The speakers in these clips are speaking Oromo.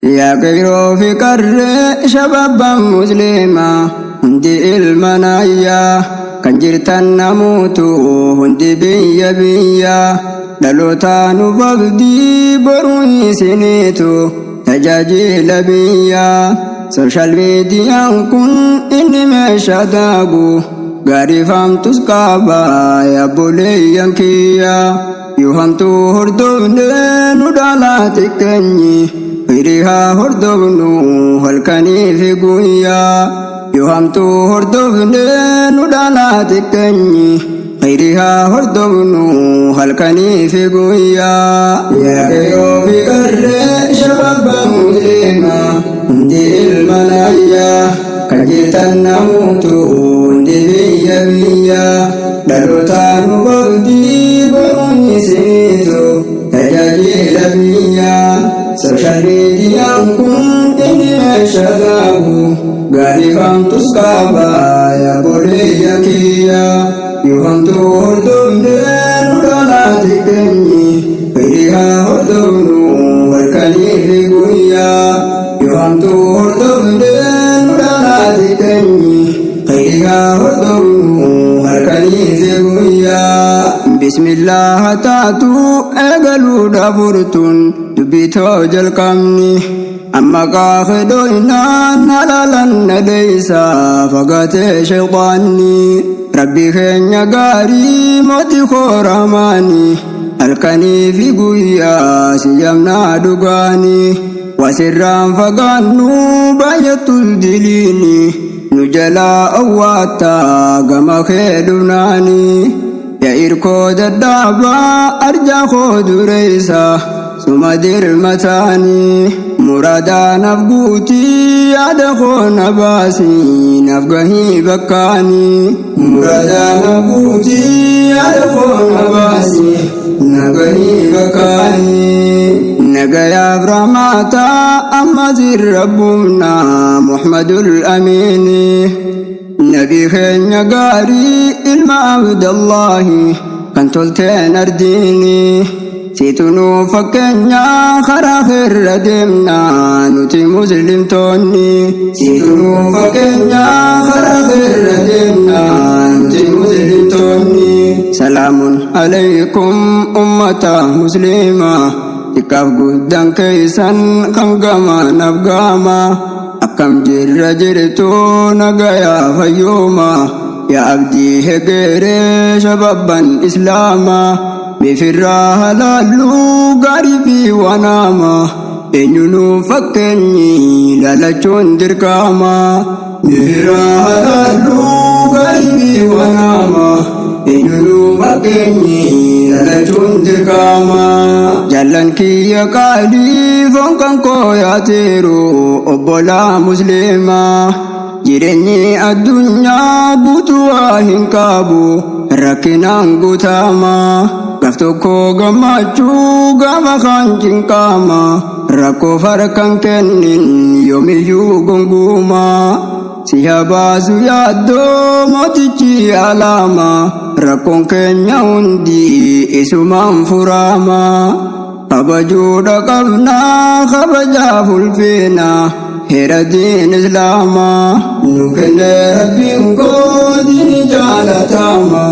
Yaa qeerroo fi qarree shabaabban musliimaa hundi ilma naayyaa kan jirtan namuutu hundi biyya biyya dhalootaa nuuf abdii boruu isiniitu tajaajila biyyaa. Sooshaal miidiyaan kun inni meeshaa daagu gaarii faamtus qaba yaabboleeyyan kiyya yoo hamtuu hordofne nu dhaalaa xiqqeenyi. Hiriyaa hordofnu halkanii fi guyyaa yoo hamtuu hordofne nu dhaalaa xiqqeenyi. Hiriyaa hordofnu halkanii fi guyyaa. Yaa qeerroo fi qarree shabaabban musliimaa hundi ilma naayyaa kan jirtan namuutu hundi biyya biyya dhalootaa nu abdii boruu isiniitu tajaajila biyyaa. Sooshaal miidiyaan kun inni meeshaa daagu gaarii faamtus qaba yaabboleeyyan kiyya yoo hamtuu hordofne nu dhaalaa xiqqeenyi. Hiriyaa hordofnu halkanii fi guyyaa yoo hamtuu hordofne nu dhaalaa xiqqeenyi. Hiriyaa hordofnu halkanii fi guyyaa. Bismillah taatu eegaluudhaaf furtuun dubbitoo jalqabni. Amma qaafedooynaan halaalan dhadeessa fagaatee shayxaanni. Rabbi keenya gaarii mootii kooramaani halkanii fi guyyaa si yamnaa dhugaani. Wasirraan fagaannu baay'atus diliini nu jalaa awwaattaa gama kee dhufnaani. Yaa irkoo dadhaabaa arjaa koo dureessa suma dirmataani muraadaa naaf guutii yaada koo na baasii naaf gahii bakkaani. Muraadaa naaf guutii yaada koo na baasii naaf gahii bakkaani. Nagayaaf rahmataa amma sirra Muhammadul Amiini. Nabi keenya gaarii ilma Abdallahi kan tolteen ardiini. Siitu nuu fakkeenya karaa irra deemna nuti muslimtoonni. Siitu nuu fakkeenya karaa irra deemna nuti muslimtoonni. Salaamun alaykum ummata musliimaa xiqqaaf guddaan keessan kan gama naaf gama. Akkam jirra jirtu nagayaa fayyooma yaa abdii hegeree shabaabban islaamaa bifirraa halaaluu gaarii fi wanaama eenyunuu fakkeenyi lalachuun dirqama. Bifirraa halaaluu gaarii fi wanaama eenyunuu fakkeenyi lalachuun dirqama. Jaallan kiyya qaalii foon kan koo yaateeru obbolaa musliimaa jireenyi addunyaa guutuu waa hin qabu rakkinaan guutama. Gaaf tokko gammachuu gaafa kaan cinqaama rakkoo farkan kennin yoomiyyuu gonguuma. Si habaasu yaaddoo mootichi alaama rakkoon keenya hundi isumaan furama. Kabajuudha qabnaa kabajaaf ulfina heera diin islaamaa. Nu kenne rabbiin koo diini jaalatama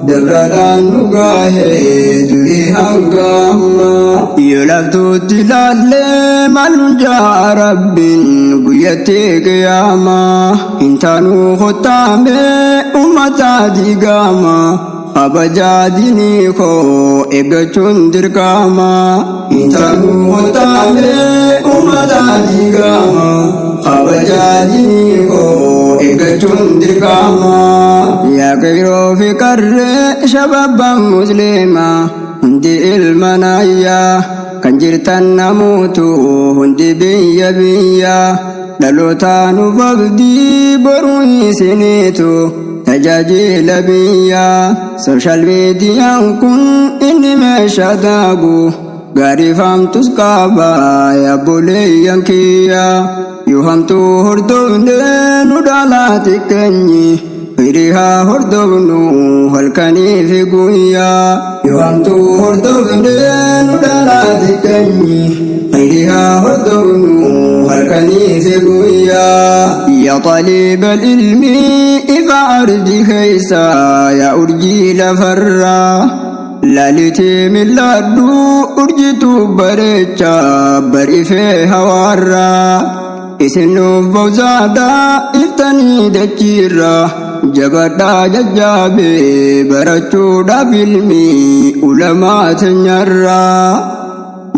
dabraadhaan nu gaahee durii hanga ammaa. Yoo laftuutti ilaallee maal nu jaa rabbiin guyyatti qiyaamaa. Hin taanuu kottaamee uummata diigama. Kabajaa diinii koo eeggachuun dirqama. Hin taanuu kottaamee uummata diigama. Kabajaa diinii koo eeggachuun dirqama. Yaa qeerroo fi qarree shabaabban musliimaa hundi ilma naayyaa kan jirtan namuutu hundi biyya biyya dhalootaa nuuf abdii boruu isiniitu tajaajila biyyaa. Sooshaal miidiyaan kun inni meeshaa daagu gaarii faamtus qaba yaabboleeyyan kiyya yoo hamtuu hordofne nu dhaalaa xiqqeenyi. Hiriyaa hordofnu halkanii fi guyyaa yoo hamtuu hordofne nu dhaalaa xiqqeenyi. Hiriyaa hordofnu Halkanii fi guyyaa. Yaa xaliiba ilmii ifa ardi keessa yaa urjii lafarraa. Lalitii mil'adhu urjitu bareecha barifee hawaarraa. Isin nuuf bawzaadhaa iftanii dachiirraa. Jabadhaa jajjaabee barachuudhaaf ilmii ulamaa teenyarraa.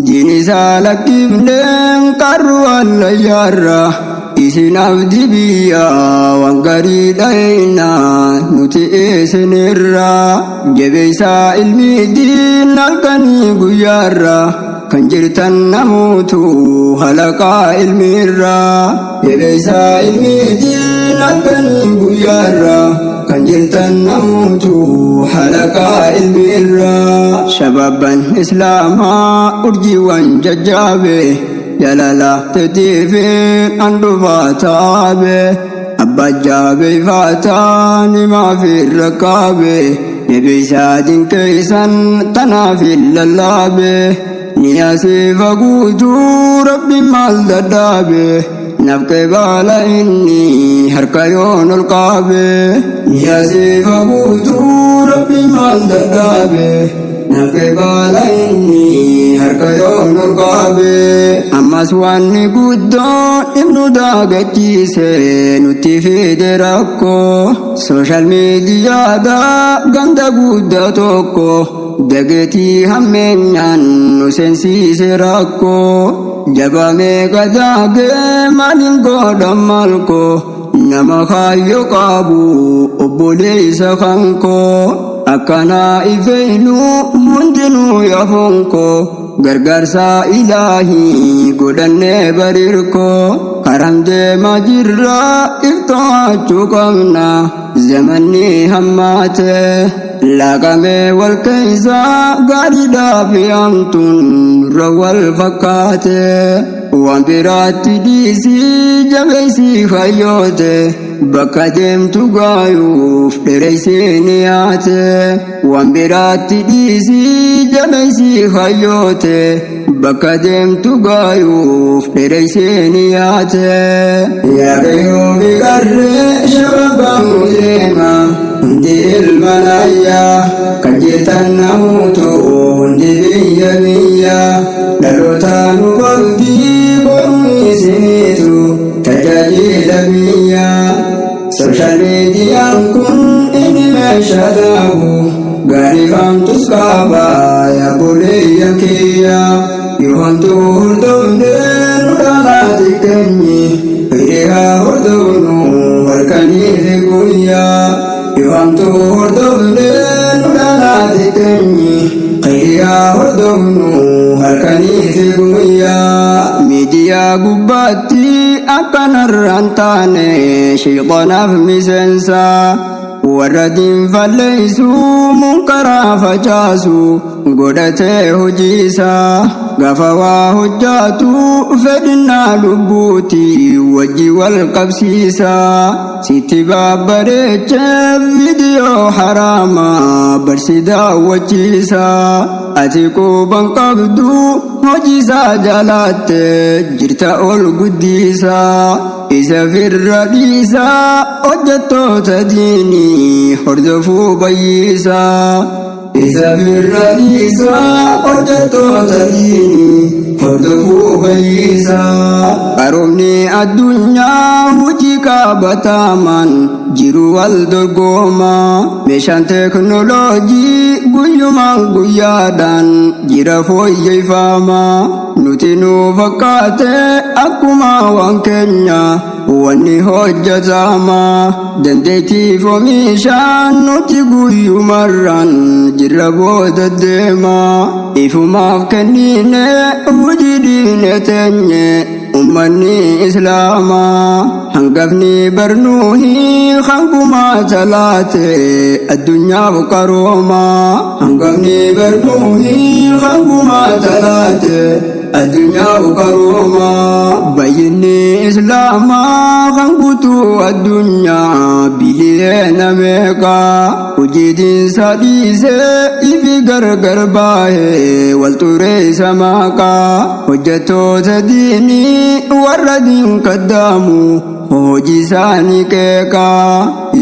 Diin isaa lakkifneen qarru allayyaarraa. Isin abdii biyyaa waan gaarii dhaheenaa nuti isinirraa. Jabeessaa ilmi diin halkanii guyyaarraa. Kan jirtan namoota halaqaa ilmiirraa. Jabeessaa ilmi diin halkanii guyyaarraa. Kan jirtan namoota halaqaa ilmiirraa. Shabaabban Islaamaa urjiiwwan jajjaabee. Jalala teetiifin handhuufaa taabee. Abbaa jaabeeffataa nimaa fi rakkaabee. Jabeessaa dinqeessan tanaaf lallaabee. Niyaasifa guutuu rabbi maal dadhaabee. Nafqee baala inni harka yoon ol qaabee. Niyaasifa guutuu rabbi maal dadhaabee. Nafqee baala inni harka yoon ol qaabee. Ammas wanni guddoon ibnu daagachiise nutti fide rakkoo. Sooshaal miidiyaadhaa ganda guddaa tokko. Dageetii hammeenyaan nu seensiise rakkoo. Jabamee gadaagee maaliin godhan malkoo. Nama kaayyoo qabu obboleessa kankoo. Akkanaa ifeenu hundinuu yafonkoo. Gargaarsa ilaahii godhannee barirkoo. Karam deemaa jirra ifto'achuu qabna zamanni hammaate. Laaqamee wal keessa gaariidhaa fi hamtuun nurra wal fakkaate. Waan biraatti dhiisii jabeessii fayyoote. Bakka deemtu gaayuuf dheereessii ni yaate. Waan biraatti dhiisii jabeessii fayyoote. Bakka deemtu gaayuuf dheereessii ni yaate. Yaa qeerroo fi qarree shabaabaan musliimaa. Hundi ilma naayyaa kan jirtan namoota hundi biyya biyya. Dhaloota nu qabdii boru isiniitu tajaajila biyya. Sooshaal miidiyaan kun inni meeshaa dhaabu gaarii famtus qaba yaa buleeyya kiyya. Yoo hamtuu hordofnee nu dhalaa xiqqeenyi hiriyaa hordofnu halkanii fi guyyaa. Yoo hamtuu hordofnee nu dhalaa xiqqeenyi hiriyaa hordofnu halkanii fi guyyaa. Miidiyaa gubbaatti akkanarraan taane sheexanaaf miseensa. Warra diinfalleessu munkaraa facaasu godhatee hojiisaa. Gaafa waa hojjaatu fedhinnaa lubbuuti wajji wal qabsiisa. Sitti babbareechee viidiyoo haraamaa barsi daawwachiisa. Ati quban qabdu hojiisaa jalaatte jirta ol guddisa. Isa firra dhiisaa hojjettoota diinii hordofuu bayyiisa. Isa firra dhiisaa hojjettoota diinii hordofuu bayyiisa. Qaroomni addunyaa hojii qabataamaan jiru wal dorgoma. Meeshaan teeknooloojii guyyumaan guyyaadhaan jira fooyyeffama. Nuti nu fakkaate akkuma waan keenya wanni hojjetama. Dandeettiif oomishaan nuti guyyumarraan jirra booda deema. Ifumaaf kennine hojii diine teenye ummanni Islaamaa. Hangafni barnuuhi hangumaa talaate addunyaaf qarooma. Hangafni barnuuhi hangumaa talaate addunyaaf qarooma. Bayyinni islaamaa kan guutuu addunyaa biliyeena meeqaa hojiitiin dhiisee ifi gargar baahee wal xureessa maqaa hojjettoota diinii warra diin kaddaamu hojii isaanii qeeqaa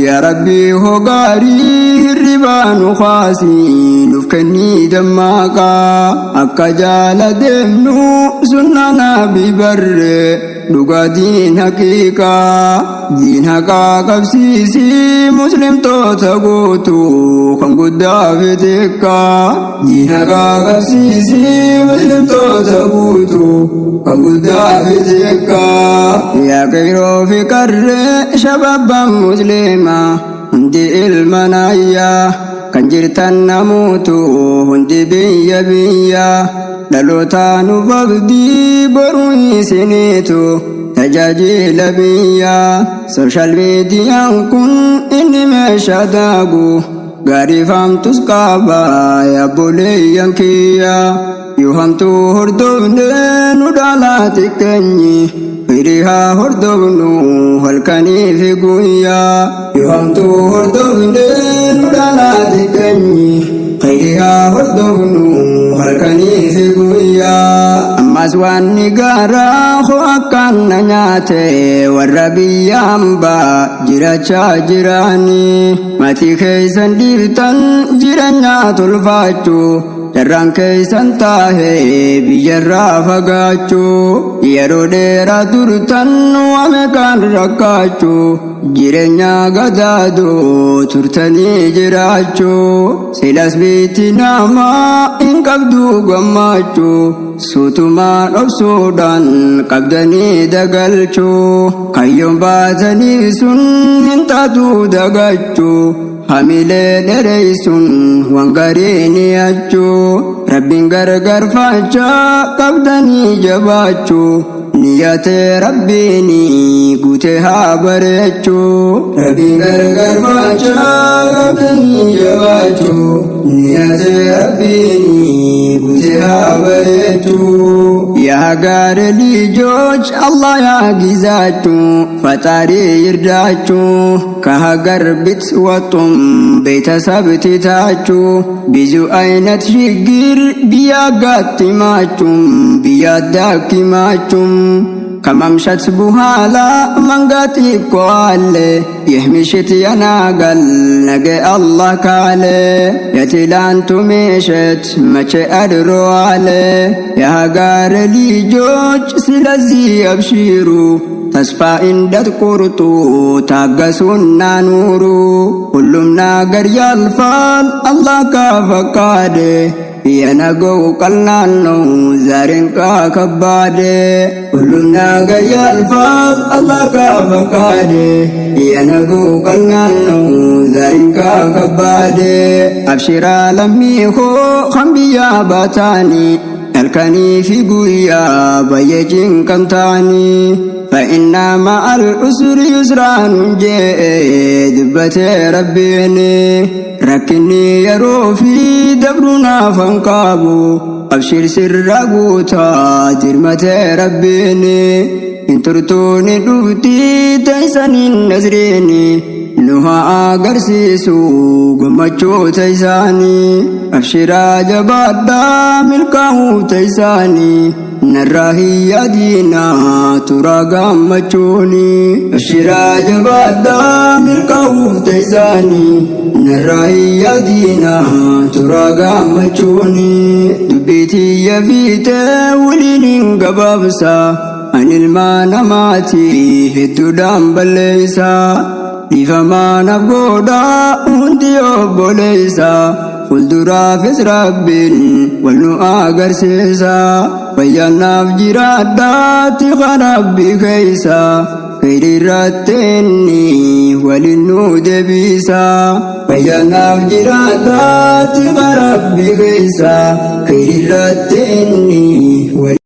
yaa rabbii hoo gaarii hirribaa nu kaasii nuuf kennii dammaqaa akka jaala deemnu sunnaa nabii barree dhugaa diin haqiiqaa diin haqaa qabsiisii muslimtoota guutuu kan guddaa fi xiqqaa diin haqaa qabsiisii muslimtoota guutuu kan guddaa fi xiqqaa yaa qeerroo fi qarree shabaabban musliimaa hundi ilma naayyaa kan jirtan namuutu hundi biyya biyya dhaloota nuuf abdii boruu isiniitu tajaajila biyyaa sooshaal miidiyaan kun inni meeshaa daagu gaarii faamtus qaba yaabboleeyyan kiyya yoo hamtuu hordofne nu dhaalaa xiqqeenyi hiriyaa hordofnu halkanii fi guyyaa yoo hamtuu hordofne nu dhaalaa xiqqeenyi hiriyaa hordofnu halkanii fi guyyaa ammas waan ni gaaraa hoo akkaan na nyaate warra biyya hambaa jiraachaa jiraanii maatii keessan dhiiftan jireenya tolfaachuu Darraan keessan taahee biyyarraa fagaachuu yeroo dheeraa turtan waame kan rakkaachuu jireenya gadaadoo turtanii jiraachuu silas biitti namaa hin qabdu gammachuu suutumaan obsuudhaan qabdanii dagalchuu kayyoon baatanii sun hin taatu dagachuu hamilee dheereysun waan gaarii ni achuu rabbiin gargar faachaa qabdanii jabaachuu niyyatee rabbiin guutee haa bareechuu rabbiin gargar faachaa qabdanii jabaachuu niyyatee rabbiin guutee haa bareechuu yaa gaare ልጆች አላህ ያግዛችሁ ፈጣሪ ይርዳችሁ ከሀገር ብትወጡም ቤተሰብ ትታችሁ ብዙ አይነት ችግር ቢያጋጥማችሁም ቢያዳክማችሁም ከመምሸት በኋላ መንጋት እኮ አለ። ይህ ምሽት ያናጋል ነገ አላህ ካለ። የትላንቱ ምሽት መቼ አድሮ አለ። የሀገር ልጆች ስለዚህ አብሽሩ፣ ተስፋ እንዳትቆርጡ ታገሱና ኑሩ። ሁሉም ነገር ያልፋል አላህ ከፈቀደ። የነገው ቀላል ነው ዛሬን ከባድ። ሁሉም ነገር ያልፋል አላህ ከፈቀደ። የነገው ቀላል ነው ዛሬን ከባድ። አብሽራ ለሚሆ ከንብያ ባታኒ halkanii fi guyyaa baay'ee cinqamtaanii فإن مع العسر يسرا jee dubbatee rabbiin rakkinni yeroo fi dabrunaaf hanqaabu abshir sirra guutaa dirmatee rabbiin hin turtuuni dhuftii teessaniin nasriini nu haa agarsiisu gammachoota isaanii abshiraa jabaadhaa milkaa'uu isaanii narraa hin yaadinaa turaa gammachuuni abshiraa jabaadhaa milkaa'uu isaanii narraa hin yaadinaa turaa gammachuuni dubbiitiyya fiitee waliin hin gabaabsa ani ilmaa namaati hedduudhaan balleessa dhiifamaa naaf godhaa hundi obboleessa fuulduraafis rabbiin wal nu agarsiisa fayyaannaaf jiraadhaatti rabbi keessa hiriirratti inni waliin nu deebisa fayyaannaaf jiraadhaatti rabbi keessa hiriirratti inni waliin